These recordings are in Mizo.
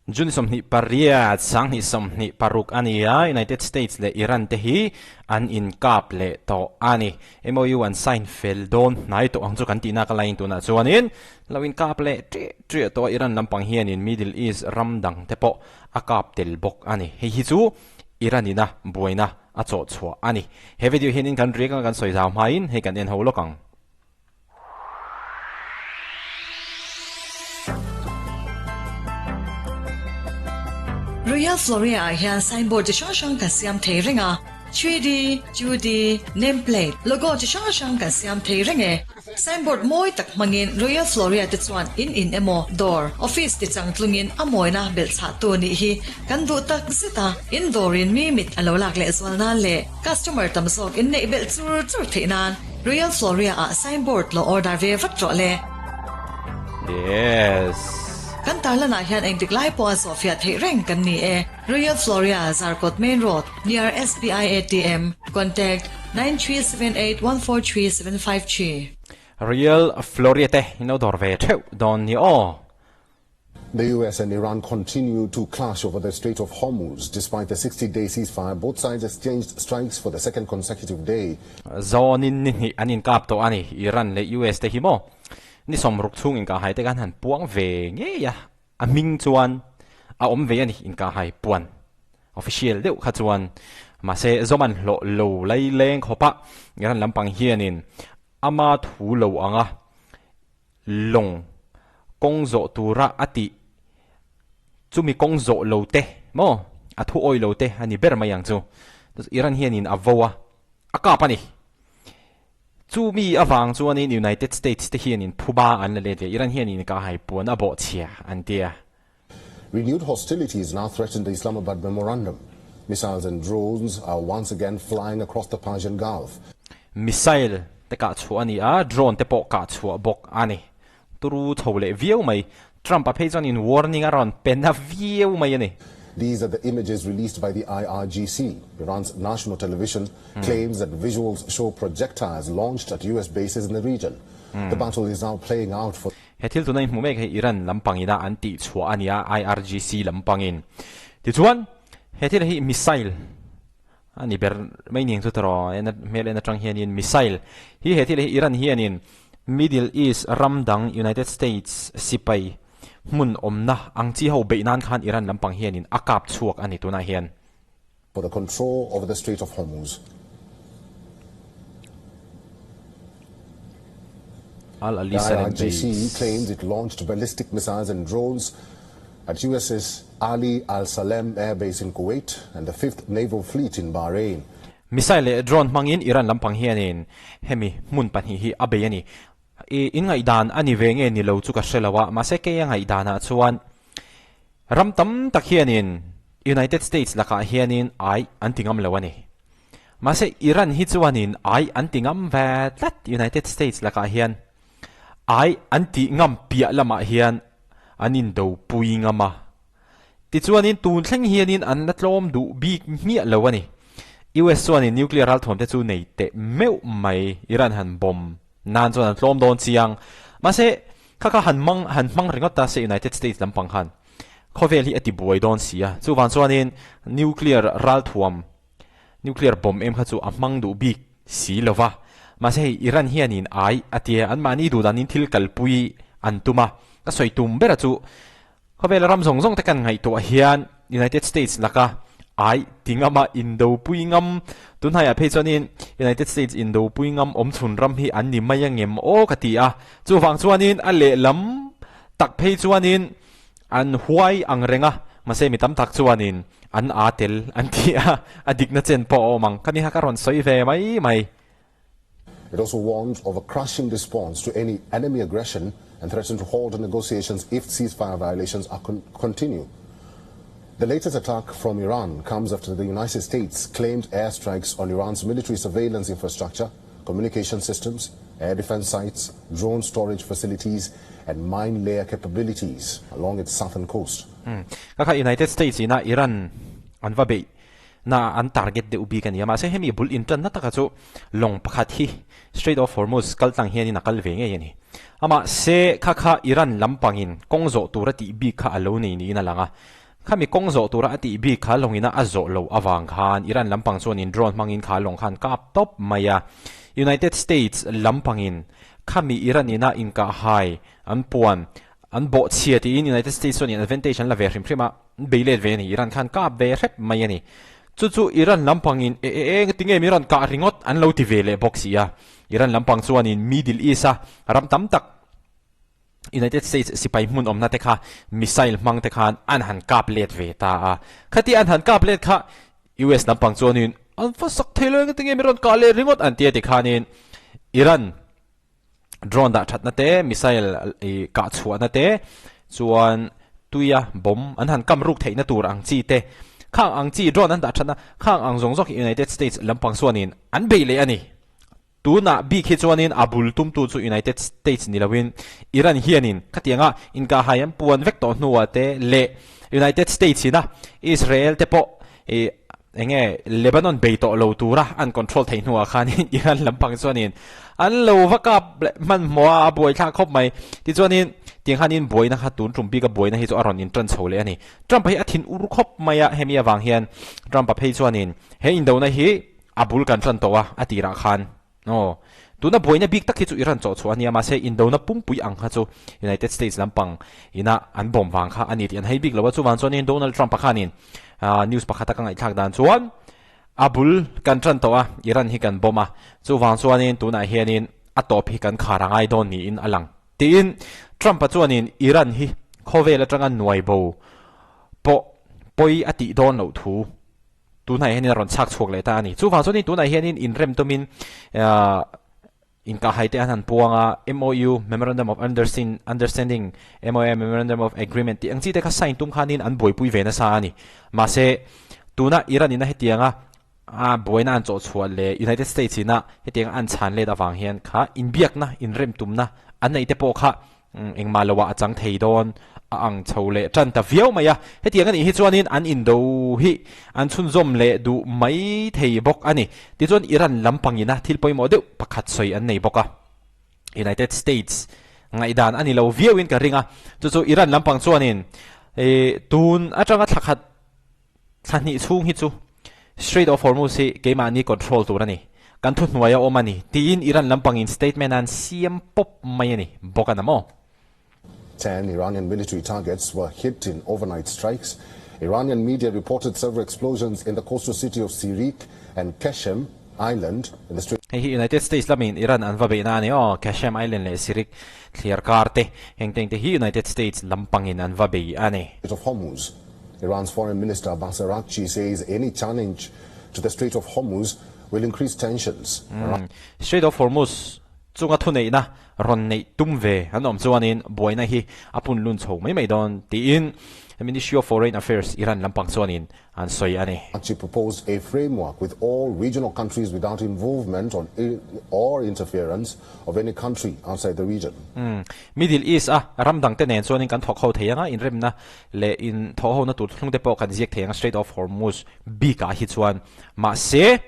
June 28, 2026 a ni a, United States leh Iran te hi an inkap leh tawh a ni. MOU an sign fel dawn hnai tawh ang chu kan tihna ka laiin tunah chuanin lo inkap leh ṭiah ṭiah tawh a, Iran lampang hianin Middle East ram dang te pawh a kap tel bawk a ni. Hei hi chu Iran ina buaina a chawh chhuah a ni. He video hianin kan riak anga kan sawi zau hmain hei kan en ho lawk ang. Royal Floria ah hian signboard chi hrang hrang kan siam thei reng a, 3D, 2D, name plate, logo chi hrang hrang kan siam thei reng e. Signboard mawi tak hmangin Royal Floria te chuan in in emaw dawr, office ti chang tlungin a mawina belh chhahtu nih hi kan duh tak zet a, in dawrin mi mit a lo lak leh zual nan leh customer tam zawk in neih belh chur chur theih nan Royal Floria ah signboard lo order ve vat rawh le. Yes. Kan tarlan ah hian engtik lai pawh a zawhfiah theih reng kan ni e. Royal Floria, Zarkawt Main Road, near SBI ATM, contact, 9378143753. Royal Floria te in lo dawr ve theuh dawn ni aw. The US and Iran continue to clash over the Strait of Hormuz. Despite the 60-day ceasefire, both sides exchanged strikes for the second consecutive day. Zawnin ni hnih an inkap tawh a ni, Iran leh US te hi maw ni sawmruk chhung inkahhai te khan han puang ve ngei a, a hming chuan a awm ve a ni inkahhai puan official deuh kha chuan mahse zawm an hlawh lo laileng khawp a, Iran lampang hianin ama thu lo anga Lawng kawng zawh tura a tih chumi kawng zawh lo te maw a thu awi lo te a ni ber mai ang chu. Iran hianin a vo a, a kap a ni. Chumi avang chuanin United States te hianin phuba an la let ve. Iran hianin ka hai puan a bawhchhia an ti a. Renewed hostilities now threaten the Islamabad Memorandum. Missiles and drones are once again flying across the Persian Gulf. Missile te kah chhuah a ni a, drone te pawh kah chhuah bawk a ni. Turu chho leh viau mai. Trump-a phei chuan in warning a rawn pe na viau mai a ni. These are the images released by the IRGC. Iran's national television claims that visuals show projectiles launched at US bases in the region. The battle is now playing out for He thil tuna i hmuh mek hi Iran lampangina an tih chhuah a nia, IRGC lampangin. Tichuan, he thil hi missile a ni ber mai ning chu tawh en hmel en atang hianin missile hi he thil hi Iran hianin Middle East ram dang United States sipai hmun awmna ang chi ho beih nan khan Iran lampang hianin a kap chhuak a ni tunah hian. For the control over the Strait of Hormuz. Al Ali The Salem IRGC base. claims it launched ballistic missiles and drones at US's Ali Al Salem Air Base in Kuwait and the Fifth Naval Fleet in Bahrain. Missile leh drone hmangin Iran lampang hianin hemi hmun pahnih hi a bei a ni. I inngaihdan a ni ve nge ni lo chu ka hre lo a, mahse kei a ngaihdanah chuan Ram tam tak hianin United States lakah hianin ai an ti ngam lo a ni. Mahse Iran hi chuanin ai an ti ngam ve tlat United States lakah hian. Ai an tih ngam piah lamah hian an indopui ngam a. Tichuanin tun thleng hianin an la tlawm duh bik hmiah lo a ni. US chuanin nuclear ralthuam te chu nei teh meuh mai Iran han bomb nan chuan an tlawm dawn chiang. Mahse Kha kha han hmang han hmang ringawt ta se United States lampang khan khawvel hi a ti buai dawn si a, chuvang chuanin nuclear ralthuam, nuclear bomb em kha chu a hmang duh bik si lo va. Mahse hei Iran hianin ai a tia anmahni duh danin thil kalpui an tum a, ka sawi tum bera chu Khawvela ram zawng zawng te kan ngaihtuah hian United States laka ai ti ngam a, indopui ngam, tunhnaiah phei chuanin United States indopui ngam awmchhun ram hi an ni mai angem aw ka ti a. Chuvang chuanin a lehlam tak phei chuanin an huai ang reng a, mahse mi tam tak chuanin an aa tel an ti a, a dikna chen pawh a awm ang. Ka ni kha ka rawn sawi ve mai mai. It also warned of a crushing response to any enemy aggression and threatened to halt negotiations if ceasefire violations are con continue. The latest attack from Iran comes after the United States claimed airstrikes on Iran's military surveillance infrastructure, communication systems, air defense sites, drone storage facilities, and mine layer capabilities along its southern coast. Kha United States ina Iran an va beih. Na an target deuh bik a ni a, mahse hemi bul intanna taka chu lawng pakhat hi Strait of Hormuz kal tlang hianin a kal ve ngei a ni. Amahse kha kha Iran lampangin kawng zawh tura tih bik kha a lo nei niin a lang a, khami kawng zawh tura a tih bik kha lawngina a zawh loh avang khan Iran lampang chuanin drone hmangin kha lawng khan kap tawp mai a. United States lampangin khami Iran ina inkahhai an puan an bawhchhia tiin United States chuanin advantage an la ve hrim hrim a. Bei let ve a ni, Iran khan kap ve hrep mai a ni. Chu chu Iran lampangin e e e tinge mi rawn kah ringawt an lo ti ve leh bawk si a. Iran lampang chuanin Middle East a ram tam tak United States sipai hmun awmna te kha missile hmang te khan an han kap let ve ta a. Khati an han kap let kha US lampang chuanin an va sak thei lo engtin nge mi rawn kah leh ringawt an ti a tikhanin Iran Drone dah thatna te, missile i kah chhuahna te, chuan tuia bomb an han kam ruk theihna tur ang chi te, khang ang chi drone an dah thatna khang ang zawng zawng hi United States lampang chuanin an bei leh a ni. Tunah bik hi chuanin a bul tumtu chu United States ni loin Iran hianin khatianga inkahhai an puan vek tawh hnuah te leh United States ina Israel te pawh i Enge Lebanon bei tawh lo tura an control theih hnuah khanin Iran lampang chuanin an lo va kap leh hmanhmawh a, a buaithlak khawp mai. Tichuanin tiang khanin buaina kha tun tum bika buaina hi chu a rawn intan chho leh a ni. Trump-a hi a thin ur khawp mai a, hemi avang hian Trump-a phei chuanin he indona hi a bul kan tan tawh a, a tirah khan. Aw. Tuna buaina bik tak hi chu Iran chawh chhuah a nia, mahse indona pumpui ang kha chu United States lampang ina an bawm vang kha a ni tih an hei bik lo a, chuvang chuanin Donald Trump-a khanin news pakhata ka ngaihthlak dan chuan a bul kan tan tawh a, Iran hi kan bawm a, chuvang chuanin tunah hianin a tawp hi kan khar a ngai dawn niin a lang tiin Trump-a chuanin Iran hi khawvel atanga nuai bo pawh pawi a tih dawn loh thu Tunah hianin a rawn chhak chhuak leh ta a ni. Chuvang chuanin tunah hianin inrem tumin inkahhai te an han puang a, MOU, Memorandum of Understanding, MOA, Memorandum of Agreement tih ang chi te kha sign tum khanin an buaipui ve nasa a ni. Mahse, tuna Iran ina hetianga a buaina an chawh chhuah leh United States ina hetianga an chhan let avang hian kha inbiakna, inrem tumna an neih te pawh kha Engmah loah a chang thei dawn a ang chho leh tan ta viau mai a, hetiang a nih hi chuanin an indo hi an chhunzawm leh duh mai thei bawk a ni. Tichuan Iran lampangina thil pawimawh deuh pakhat sawi an nei bawk a, United States ngaihdan a ni lo viauin ka ring a, chu chu Iran lampang chuanin tun atanga thla khat Thla hnih chhung hi chu Strait of Hormuz hi keimahni control tur a ni, kan thuhnuai a awm a ni, tiin Iran lampangin statement an siam pawp mai a ni bawk a na maw? 10 Iranian military targets were hit in overnight strikes. Iranian media reported several explosions in the coastal city of Sirik and Qeshm Island in the Strait. Hei hi United States lamin Iran an va beihna a ni aw, Qeshm Island leh Sirik thliar kar te, heng teng te hi United States lampangin an va bei a ni. of Hormuz. Iran's Foreign Minister Abbas Araghchi says any challenge to the Strait of Hormuz will increase tensions. Strait of Hormuz chunga thuneihna rawn neih tum ve an awm chuanin buaina hi a punlun chho mai mai dawn tiin Ministry of Foreign Affairs Iran lampang chuanin an sawi a ni. Araghchi proposed a framework with all regional countries without involvement on or interference of any country outside the region. Middle East a ram dangte nen chuanin kan thawk ho thei anga inremna leh in thawh hona tur thlung te pawh kan ziak thei ang Strait of Hormuz bik ah hi chuan. Mahse,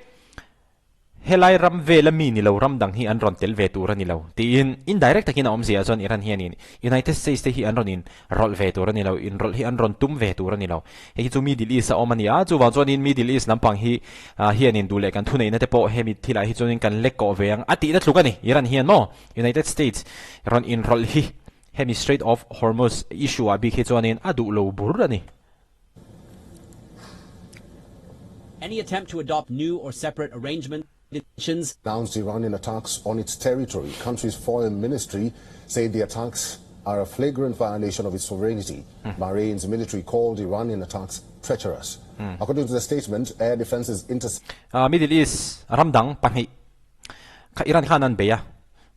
helai ram vela mi ni lo ram dang hi an rawn tel ve tur a ni lo tiin indirect takin a awmzia ah chuan Iran hianin United States te hi an rawn in rawlh ve tur a ni lo, in rawlh hi an rawn tum ve tur a ni lo. Hei hi chu Middle East a awm a ni a, chuvang chuanin Middle East lampang hi hianin duh leh kan thuneihna te pawh hemi thilah hi chuanin kan lek kawh ve ang a tihna tluk a ni. Iran hian maw United States rawn in rawlh hi Hemi Strait of Hormuz issue ah bik hi chuanin a duh lo bur a ni. Any attempt to adopt new or separate arrangements. Announced Iranian attacks on its territory. Country's foreign ministry said the attacks are a flagrant violation of its sovereignty. Bahrain's military called Iranian attacks treacherous. According to the statement, air defenses intercepted. Middle East ram dang pahnih kha Iran khan an bei a,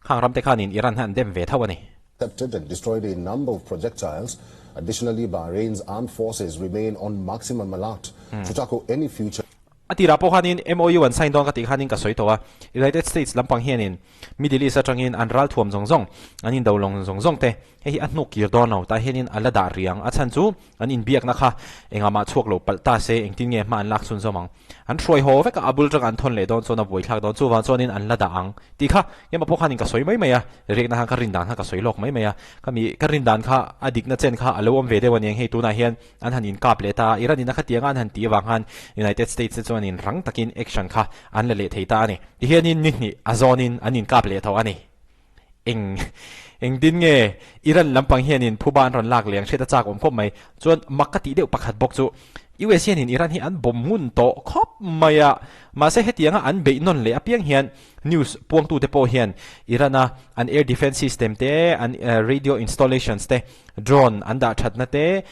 Khang ramte khanin Iran hian an dem ve tho a ni. Intercepted and destroyed a number of projectiles. Additionally, Bahrain's armed forces remain on maximum alert to tackle any future. A tirah pawh khanin MOU an sign dawn ka tih khanin ka sawi tawh a, United States lampang hianin Middle East atangin an ral thuam zawng zawng, an indo lawng zawng zawng te hei hi a hnuk kir dawn lo, tah hianin a la dah riang. A chhan chu an inbiakna kha engah mah chhuak lo palh ta se engtin nge hma an lak chhun zawm ang. An hruai haw vek a, a bul tanga an thawn leh dawn chuan a buaithlak dawn, chuvang chuanin an la dah ang tih kha keimah pawh khanin ka sawi mai mai a, riakna khan ka rin dan kha ka sawi lawk mai mai a, ka mi ka rin dan kha a dikna chen kha a lo awm ve deuh a niang hei tunah hian an han inkap leh ta a, Iran in a khatianga an han tih avang khan United States te chuanin rang takin action kha an la leh thei ta a ni. Tihianin ni hnih a zawnin an inkap leh tawh a ni. Eng engtin nge Iran lampang hianin phuba an rawn lak leh ang hriat a chak awm khawp mai. Chuan mak ka tih deuh pakhat bawk chu US hianin Iran hi an bawm ngun tawh khawp mai a, mahse hetianga an beih nawn leh apiang hian News puangtute pawh hian Iran-a an air defence system te, an radio installations te, drone an dah thatna te,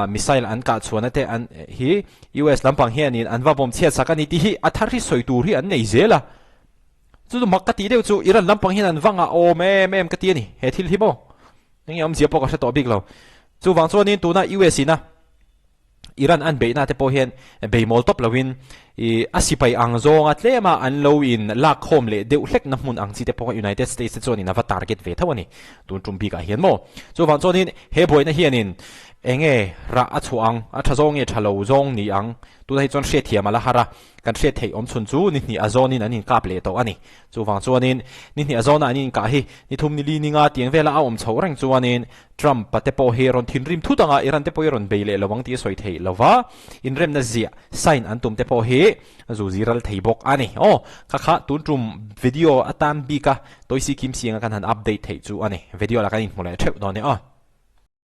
missile an kah chhuahna te an hi US lampang hianin an va bawm chhiat sak a ni tih hi a thar hi sawi tur hi an nei zel a. Chu chu mak ka tih deuh chu Iran lampang hian an va ngah awm em em ka ti a ni. He thil hi maw? Enge awmzia pawh ka hre tawh bik lo. Chuvang chuanin tuna US ina Iran an beihna te pawh hian bei mawl tawp loin ih a sipai ang zawnga tlema an lo in lak khawm leh deuh hlekna hmun ang chi te pawh United States te chuanin a va target ve tho a ni tun tum bikah hian maw. Chuvang chuanin he buaina hianin enge rah a chhuah ang, a tha zawng nge tha lo zawng ni ang tunah hi chuan hriatthiam a la har a, kan hriat theih awm chhun chu ni hnih a zawnin an inkap leh tawh a ni. Chuvang chuanin ni hnih a zawna an inkah hi ni thum ni li ni nga tiang vela a awm chhoh reng chuanin Trump a te pawh hi rawn thinrim thut anga Iran te pawh hi rawn bei leh lo ang tih a sawi theih lo va, inremna ziah, sign, an tum te pawh hi zu ziral thei bawk a ni. Aw, kha kha tun tum video atan bik a Toisi Kim Siang a kan han update theih chu a ni. Video lah kan inhmu leh theuh dawn e aw.